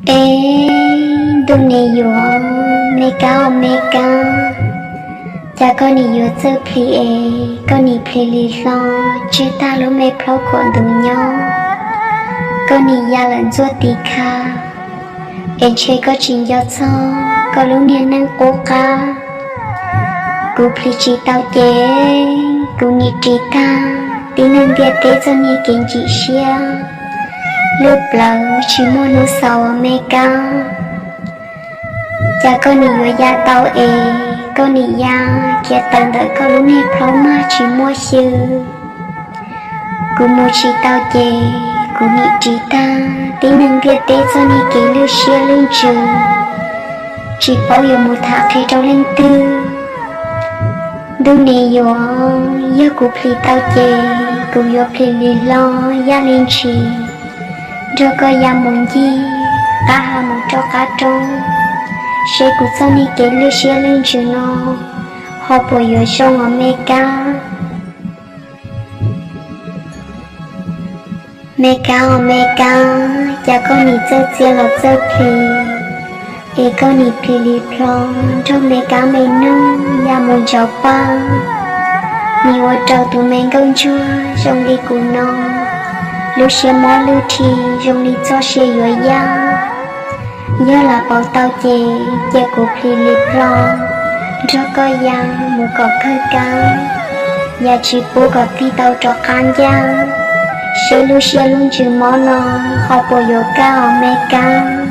Es ntuj nim yuav, me kab os me kab, cas koj nim yuav txawj plhis es koj nim plhis li hlo, tseg tag lub me plhaub khuam ntuv nyob, koj nim ya lawm ntxuaj tiv kha, es ntshe koj tsis nco txog koj lub niag neej qub qab. Kuv plhis tsis tau ces kuv nim ris tag tib neeg ntiaj teb txoj niag kev ntsim siab, lwj plawv tsis muaj hnub xaus os me kab. Cas koj nim yuav ya tau es koj nim ya khiav tawm ntawm koj lub niag plhaub mag tsis muaj xyw. Kuv mus tsis tau ces kuv nim ris tag tib neeg ntiaj teb txoj niag kev lwj siab lwj ntsws, tsis paub yuav mus tham qhia rau leej twg. Ntuj nim yuav, yog kuv plhis tau ces kuv yuav plhis li hlo, yaj li ntshis, nrog koj ya mus ncig qab ha mus rau qab roob, seb kuv txoj niag kev lwj siab lwj ntsws no ho puas yuav zoo os me kab. Me kab os me kab, cas koj nim txawj txia los txawj plhis, es koj nim plhis li plho, nrog me kab me noog ya mus ntsauv paj, nim ua rau tus me nkauj ntsuag zoo li kuv no, lub siab mob lwj rhi zoo li txoj sia yuav yaj. Yog lam pauv tau ces cia kuv plhis li plho, nrog koj ya mus kom kawg kab, ya tsis pub kom tig tau rov qab ncaj, seb lub siab lub ntsws mob no ho puas yuav kaj os me kab.